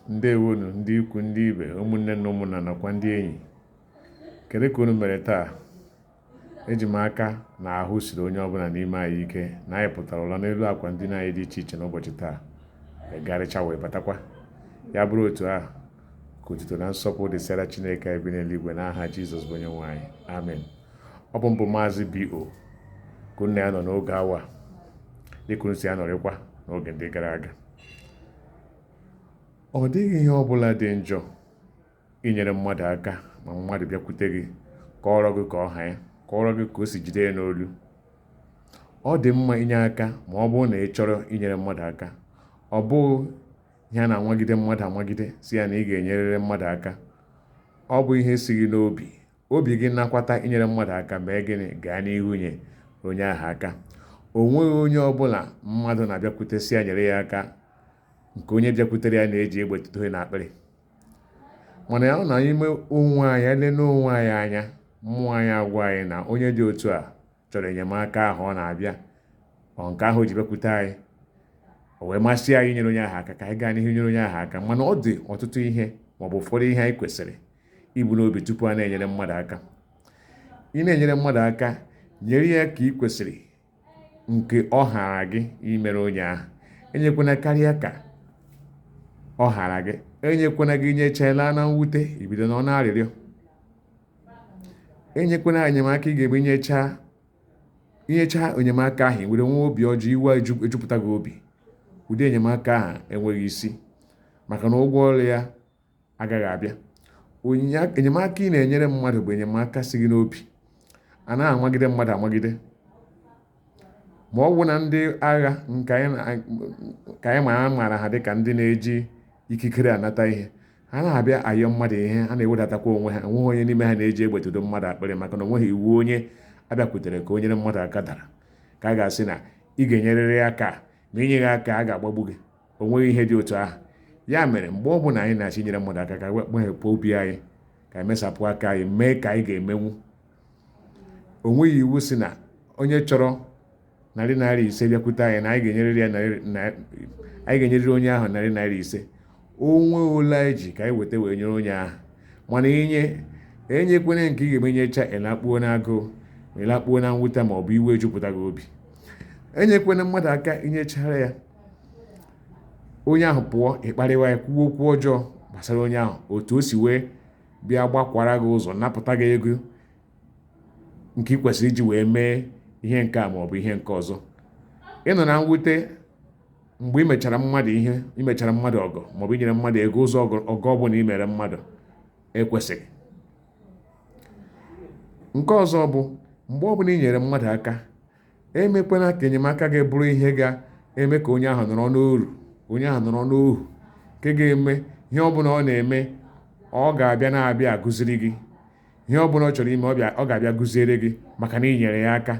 Ndewonu ndị ikwu, ndị ibe, ụmụnne na ụmụnna nakwa ndị enyi. Kedu ka unu mere taa? Eji m aka na ahụ siri onye ọbụla n'ime anyị ike na anyị pụtara ụla n'elu akwa ndina anyị dị iche iche n'ụbọchị taa, garịcha wee batakwa. Ya bụrụ otu ahụ, ka otuto na nsọpụrụ dịsịara Chineke anyị bi n'eluigwe n'aha Jizọs bụ onye nwe anyị. Amen. Ọ bụ mbụ Maazị B.O. ka unu ya nọ n'oge awa dịka unu si anọrịkwa n'oge ndị gara aga. Ọ dịghị ihe ọ bụla dị njọ inyere mmadụ aka ma mmadụ bịakwute gị kọọrọ gị ka ọ ha ya, kọọrọ gị ka o si jide ya n'olu. Ọ dị mma inye aka ma ọ bụrụ na ị chọrọ inyere mmadụ aka. Ọ bụghị ihe a na-anwagide mmadụ anwagide si ya na ị ga-enyerịrị mmadụ aka. Ọ bụ ihe si gị n'obi. Obi gị nakwata inyere mmadụ aka, mee gịnị? Gaa n'ihu nye onye ahụ aka. O nweghị onye ọbụla mmadụ na-abịakwute si ya nyere ya aka nke onye bịakwutere ya na-eji egbe tụdo n'akpịrị. Mana ya na ime onwe anyị, elele onwe anyị anya, mmụọ anyị agwa anyị na onye dị otu a chọrọ enyemaka ahụ ọ na-abịa, ọ nke ahụ o ji bịakwute anyị, o wee masị anyị inyere onye ahụ aka, ka anyị gaa n'ihu nyere onye ahụ aka. Mana ọ dị ọtụtụ ihe maọbụ ụfọdụ ihe anyị kwesịrị ibu n'obi tupu a na-enyere mmadụ aka. Ị na-enyere mmadụ aka, nyere ya ka ị kwesịrị nke ọ hara gị imere onye ahụ. Enyekwana karịa ka ọ hara gị. Enyekwana gị nyechala na mwute, ibido n'ọnụ arịrịọ. Enyekwana enyemaka ị ga-eme inyecha enyemaka ahụ, i were nwee obi ọjọọ, iwe ejupụta gị obi. Ụdị enyemaka ahụ enweghị isi, maka na ụgwọ ọrụ ya agaghị abịa. Enyemaka ị na-enyere mmadụ bụ enyemaka si gị n'obi. A naghị amagide mmadụ amagide. Ma ọ bụ na ndị agha nke anyị maara ha dịka ndị na-eji ikikere anata ihe, ha na-abịa ayọ mmadụ ihe, ha na-ewedatakwa onwe ha. Enweghị onye n'ime ha na-eji egbe tụdo mmadụ akpịrị, maka na onweghị iwu onye abịakwutere ka o nyere mmadụ aka dara ka a ga-asị na ị ga-enyerịrị aka, ma i nyeghị aka a ga-agbagbu gị. O nweghị ihe dị otu ahụ. Ya mere mgbe ọ bụla anyị na-achọ inyere mmadụ aka, ka anyị kpaghepụ obi anyị, ka anyị mesapụ aka anyị, mee ka anyị ga-emenwu. O nweghị iwu si na onye chọrọ ₦500 bịakwute anyị na anyị ga-enyerịrị ya anyị ga-enyerịrị onye ahụ ₦500. O nwee ole anyị ji, ka anyị weta wee nyere onye ahụ. Mana inye enyekwene nke ị ga-eme nyecha, ịlakpuo n'agụụ, ma ịlakpuo na mwute, ma ọ bụ iwe ejupụta gị obi. Enyekwene mmadụ aka inyechara ya, onye ahụ pụọ, ịkparịwa ya, kwuo okwu ọjọọ gbasara onye ahụ, otu o si wee bịa gbakwara gị ụzọ napụta gị ego nke ị kwesịrị iji wee mee ihe nke a ma ọ bụ ihe nke ọzọ. Ị nọ na mwute mgbe ị mechara mmadụ ihe, ị mechara mmadụ ọgọ maọbụ inyere mmadụ ego, ụzọ ọgọ ọbụla ị mere mmadụ ekwesịghị. Nke ọzọ bụ mgbe ọbụla ị nyere mmadụ aka, emekwena ka enyemaka gị bụrụ ihe ga-eme ka onye ahụ nọrọ n'oru, onye ahụ nọrọ n'ohu, nke ga-eme ihe ọbụla ọ na-eme ọ ga-abịa na-abịa agụziri gị. Ihe ọbụla ọ chọrọ ime ọ ga-abịa gụziere gị maka na ị nyere ya aka.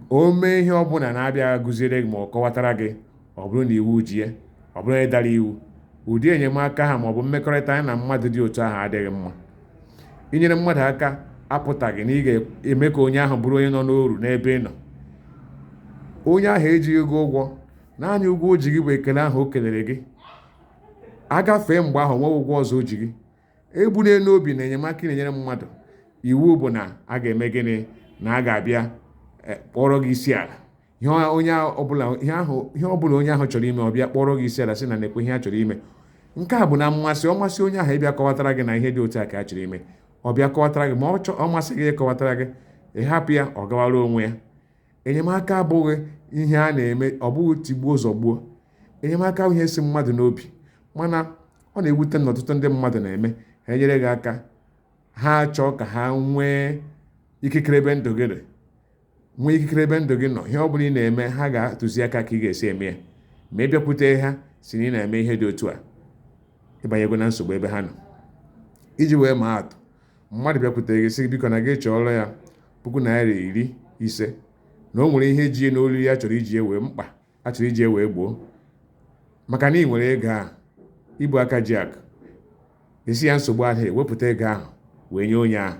O mee ihe ọbụla na-abịa gụziere gị ma ọ kọwatara gị, ọ bụrụ na iwu ji ya, ọ bụrụ na ị dara iwu, ụdị enyemaka ha maọbụ mmekọrịta anyị na mmadụ dị otu ahụ adịghị mma. Inyere mmadụ aka apụtaghị na ị ga-eme ka onye ahụ bụrụ onye nọ n'oru n'ebe ị nọ. Onye ahụ ejighị gị ụgwọ, naanị ụgwọ o ji gị bụ ekele ahụ o kelere gị. Agafee mgbe ahụ, nweghị ụgwọ ọzọ o ji gị. Ebuna n'obi na enyemaka ị na-enyere mmadụ, iwu bụ na a ga-eme gịnị, na a ga-abịa kpọrọ gị isi ala. Ihe onye ọbụla, ihe ahụ, ihe ọbụla onye ahụ chọrọ ime, ọ bịa kpọrọ gị isi ala sị na nekwe ihe a chọrọ ime. Nke a bụ na mmasị ọ masị onye ahụ ịbịa kọwatara gị na ihe dị otu a ka a chọrọ ime, ọ bịa kọwatara gị. Ma ọ masị gị ịkọwatara gị, ị hapụ ya, ọ gawara onwe ya. Enyemaka abụghị ihe a na-eme, ọ bụghị tigbuo zọgbuo. Enyemaka bụ ihe si mmadụ n'obi, mana ọ na-ewute na ọtụtụ ndị mmadụ na-eme ha enyere gị aka, ha chọọ ka ha nwee ikikere ebe ndụ gị dị, nwee ikikere ebe ndụ gị nọ. Ihe ọ bụla ị na-eme, ha ga-atụzi aka ka ị ga-esi eme ya. Ma ị bịakwute ha si na ị na-eme ihe dị otu a, ịbanyego na nsogbu ebe ha nọ. Iji wee maa atụ, mmadụ bịakwutere gị sị gị biko na gị chọọrọ ya ₦50,000, na o nwere ihe ji n'olu ya chọrọ iji wee mkpa a chọrọ iji wee gboo, maka na ị nwere ego ahụ, ibu aka ji akụ, esi ya nsogbu adịghị, wepụta ego ahụ wee nye onye ahụ.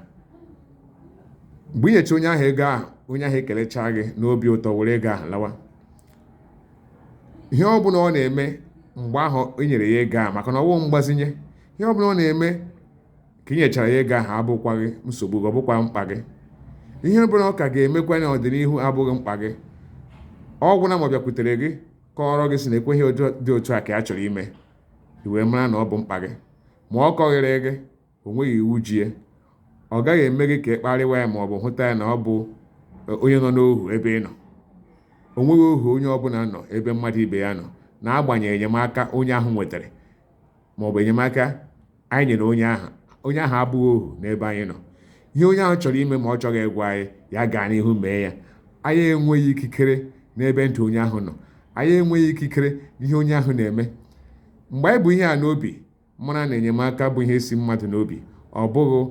Mgbe ị nyecha onye ahụ ego ahụ, onye ahụ ekelechaa gị n'obi ụtọ, were ego ahụ lawa. Ihe ọ bụla ọ na-eme Mgbe ahụ e nyere ya ego ahụ, maka na ọwụ mgbazinye, ihe ọbụla ọ na-eme ka ị nyechara ya ego ahụ abụkwaghị nsogbu gị, ọ bụkwa mkpa gị. Ihe ọbụla ọ ka ga-emekwa n'ọdịnihu abụghị mkpa gị. Ọ gwụna ma ọ bịakwutere gị kọọrọ gị si na ekweghị dị otu a ka ya chọrọ ime, i wee mara na ọ bụ mkpa gị. Ma ọ kọghịrị gị, o nweghị iwu ji ya. Ọ gaghị eme gị ka ị kparịwa ya ma ọ bụ hụta ya na ọ bụ onye nọ n'ohu ebe ị nọ. O nweghị ohu onye ọbụla nọ ebe mmadụ ibe ya nọ, na-agbanyeghị enyemaka onye ahụ nwetara ma ọ bụ enyemaka anyị nyere onye ahụ. Onye ahụ abụghị ohu n'ebe anyị nọ. Ihe onye ahụ chọrọ ime ma ọ chọghị ịgwa anyị, ya gaa n'ihu mee ya. Anyị enweghị ikikere n'ebe ndụ onye ahụ nọ. Anyị enweghị ikikere n'ihe onye ahụ na-eme. Mgbe anyị bụ ihe a n'obi, mara na enyemaka bụ ihe si mmadụ n'obi, ọ bụghị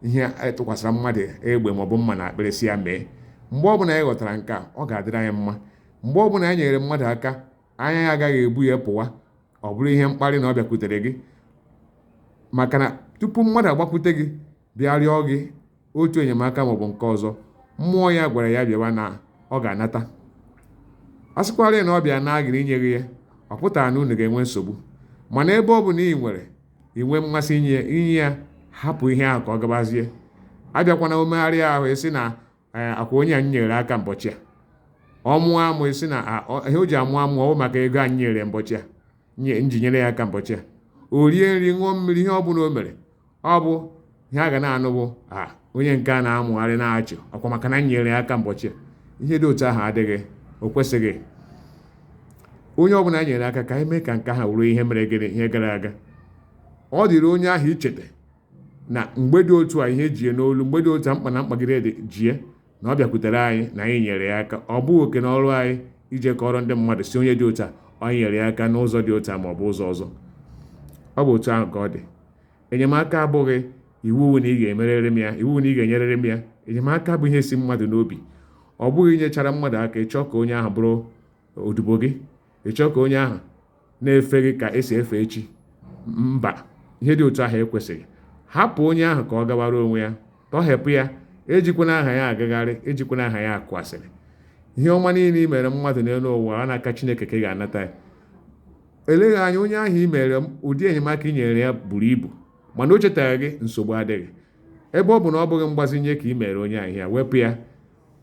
ihe tụkwasịra mmadụ egbe maọbụ mma na akpịrị sị ya mee. Mgbe ọbụla anyị ghọtara nke a, ọ ga-adịrị anyị mma. Mgbe ọbụla anyị nyere mmadụ aka, anya ya agaghị ebu ya pụwa, ọ bụrụ ihe mkparị na ọ bịakwutere gị. Maka na tupu mmadụ agbakwute gị bịa rịọ gị otu enyemaka maọbụ nke ọzọ, mmụọ ya gwara ya bịawa na ọ ga-anata. A sịkwara ya na ọ bịa na gị na inyeghị ya, ọ pụtara na unu ga-enwe nsogbu. Mana ebe ọ bụ na ị nwere inwe mmasị inye ya, hapụ ihe ahụ ka ọ gabazie. Abịakwana omegharị ahụ esi na akwa onye a nyere aka mbọchị a, ọ mụọ amụ esi na ihe o ji amụ amụ ọ bụ maka ego anyị nyere mbọchị a, nji nyere ya aka mbọchị a. O rie nri, ṅụọ mmiri, ihe ọ bụla o mere, ọ bụ ihe a ga na-anụ bụ a onye nke a na-amụgharị na-achị ọkwa maka na m nyere ya aka mbọchị a. Ihe dị otu ahụ adịghị, o kwesịghị. Onye ọbụla nyere aka, ka anyị mee ka nke ahụ wụrụ ihe mere gịnị, ihe gara aga. Ọ dịrị onye ahụ icheta na mgbe dị otu a ihe jie n'olu, mgbe dị otu a mkpa na mkpagide dị jie, na ọ bịakwutere anyị na anyị nyere ya aka. Ọ bụghị oke na ọrụ anyị ije kọrọ ndị mmadụ si onye dị otu a ọ nyere ya aka n'ụzọ dị otu a ma ọ bụ ụzọ ọzọ. Ọ bụ otu ahụ ka ọ dị. Enyemaka abụghị iwu na ị ga-emerịrị m ya, iwu na ị ga-enyerịrị m ya. Enyemaka bụ ihe si mmadụ n'obi. Ọ bụghị inyechara mmadụ aka ịchọ ka onye ahụ bụrụ odibo gị, ịchọ ka onye ahụ na-efe gị ka esi efe echi. Mba, ihe dị otu ahụ ekwesịghị. Hapụ onye ahụ ka ọ gawara onwe ya, tọhepụ ya, ejikwana aha ya agagharị, ejikwana aha ya akụ asịrị. Ihe ọma niile i mere mmadụ n'elu ụwa, ọ n'aka Chineke ka ị ga-anata ya. Eleghị anya onye ahụ i mere ụdị enyemaka i nyere ya buru ibu, mana o chetaghị gị, nsogbu adịghị. Ebe ọ bụ na ọ bụghị mgbazinye ka i mere onye ahụ ya, wepụ ya,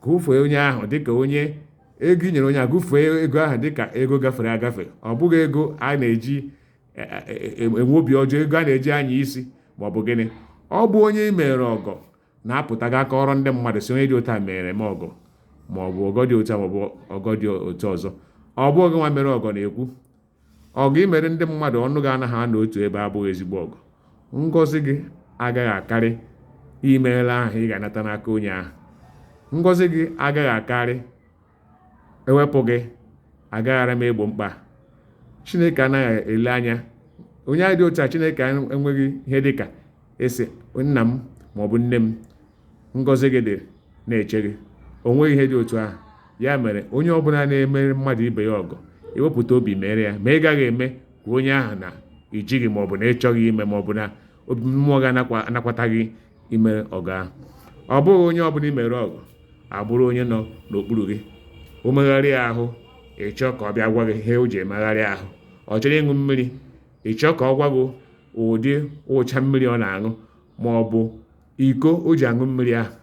gụfee onye ahụ dịka onye ego i nyere onye ahụ, gụfee ego ahụ dịka ego gafere agafe. Ọ bụghị ego a na-eji enwe obi ọjọọ, ego a na-eji anya isi ma ọ bụ gịnị. Ọ bụ onye i mere ọgọ na-apụta ga kọrọ ndị mmadụ si onye dị otu a mere m ọgọ, ma ọ bụ ọgọ dị otu a ma ọ bụ ọgọ dị otu ọzọ. Ọ bụghị nwa mere ọgọ na-ekwu. Ọgọ i mere ndị mmadụ ọnụ gị anaghị anọ otu ebe abụghị ezigbo ọgọ. Ngọzi gị agaghị akarị imeela ahụ ị ga-anata n'aka onye ahụ. Ngọzi gị agaghị akarị ewepụ gị agaghara m egbo mkpa. Chineke anaghị ele anya onye ahụ dị otu a. Chineke enweghị ihe dịka esi nna m maọbụ nne m, ngọzi gị dị na-eche gị. O nweghị ihe dị otu ahụ. Ya mere onye ọbụla na-emere mmadụ ibe ya ọgọ, ewepụta obi mere ya, ma ị gaghị eme ka onye ahụ na ijighị maọbụ na ịchọghị ime maọbụ na obi mmụọ gị anakwataghị ime ọgọ ahụ. Ọ bụghị onye ọbụla imere ọgọ abụrụ onye nọ n'okpuru gị. O megharịa ahụ, ị chọọ ka ọ bịa gwa gị ihe o ji emegharị ahụ. Ọ chọrọ ịṅụ mmiri, ị chọọ ka ọ gwa gị ụdị ụcha mmiri ọ na-aṅụ ma ọ bụ iko o ji aṅụ mmiri ahụ.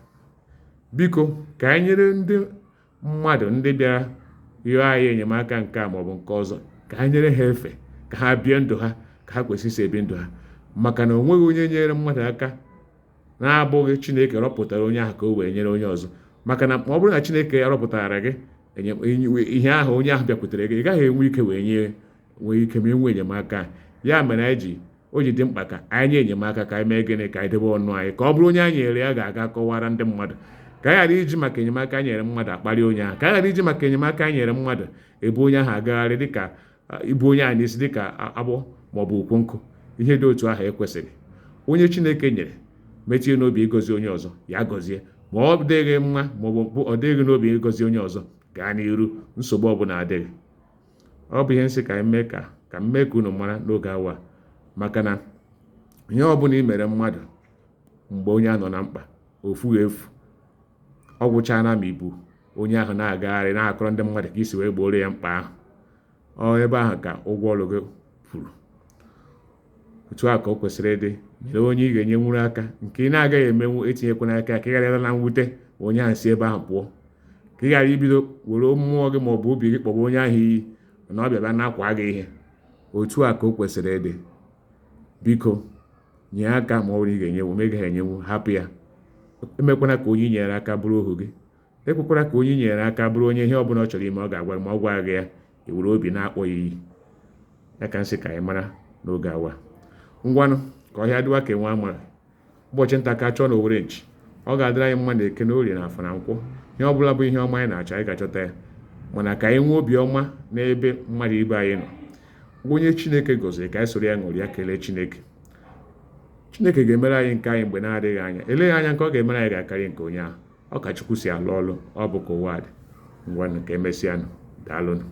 Biko, ka anyị nyere ndị mmadụ ndị bịara rịọ anyị enyemaka nke a maọbụ nke ọzọ, ka anyị nyere ha efe ka ha bie ndụ ha ka ha kwesịrị isi ebi ndụ ha. Maka na o nweghị onye nyere mmadụ aka na-abụghị Chineke rọpụtara onye ahụ ka o wee nyere onye ọzọ. Maka na ma ọ bụrụ na Chineke ya rọpụtara gị ihe ahụ onye ahụ bịakwutere gị, ị gaghị enwe ike wee nye nwee ike ma enwe enyemaka. Ya mere anyị ji o ji dị mkpa ka anyị nye enyemaka, ka anyị mee gịnị, ka anyị debe ọnụ anyị, ka ọ bụrụ onye anyị nyere ya ga-aga kọwara ndị mmadụ, ka anyị ghara iji maka enyemaka anyị nyere mmadụ akparị onye ahụ, ka anyị ghara iji maka enyemaka anyị nyere mmadụ ebu onye ahụ agagharị dịka ibu onye ahụ n'isi dịka agbọ maọbụ ukwu nkụ. Ihe dị otu ahụ ekwesịghị. Onye Chineke nyere metụ n'obi ịgọzi onye ọzọ, ya gọzie. Ma ọ dịghị mma maọbụ ọ dịghị n'obi ịgọzi onye ọzọ, gaa n'iru, nsogbu ọbụla adịghị. Ọ bụ ihe nsị ka anyị mee ka m mee ka unu mara n'oge awa, maka na ihe ọbụla i mere mmadụ mgbe onye a nọ na mkpa, o fughị efu. Ọ gwụchana ma ibu onye ahụ na-agagharị na-akọrọ ndị mmadụ ka isi wee gboro ya mkpa ahụ. Ọ ebe ahụ ka ụgwọ ọrụ gị Kwuru otu a ka o kwesịrị ịdị. Nyere onye ị ga-enyenwuru aka, nke ị na-agaghị emenwu etinyekwana aka, ka ị ghara ịla na mwute ma onye ahụ si ebe ahụ pụọ, ka ị ghara ibido were mmụọ gị ma ọ bụ obi gị kpọba onye ahụ iyi na ọ bịa bịa na-akwa gị ihe. Otu a ka o kwesịrị ịdị. Biko, nye aka ma ọ bụrụ ị ga-enyenwu. Ma ị gaghị enyenwu, hapụ ya. Emekwana ka onye i nyere aka bụrụ ohu gị. Ekwekwara ka onye i nyere aka bụrụ onye ihe ọbụla ọ chọrọ ime ọ ga-agwa gị, ma ọ gwa gị ya, i were obi na-akpọ ya iyi. Ya ka m sị ka anyị mara n'oge awa. Ngwanụ, ka ọhịa dịwa ka enwe amaghị. Ụbọchị nta ka chọọ na owere nchi. Ọ ga-adịrị anyị mma na Eke na Orie na Afọ na Nkwọ. Ihe ọbụla bụ ihe ọma anyị na-achọ, anyị ga-achọta ya. Mana ka anyị nwee obi ọma n'ebe mmadụ ibe anyị nọ. Onye Chineke gọziri, ka anyị soro ya ṅụrịa, kelee Chineke. Chineke ga-emere anyị nke anyị mgbe na-adịghị anya. Eleghị anya, nke ọ ga-emere anyị ga-akarị nke onye ahụ. Ọ ka Chukwu si alụ ọlụ. Ọ bụ ka ụwa dị. Ngwanụ, ka emesịanụ. Daalụnụ.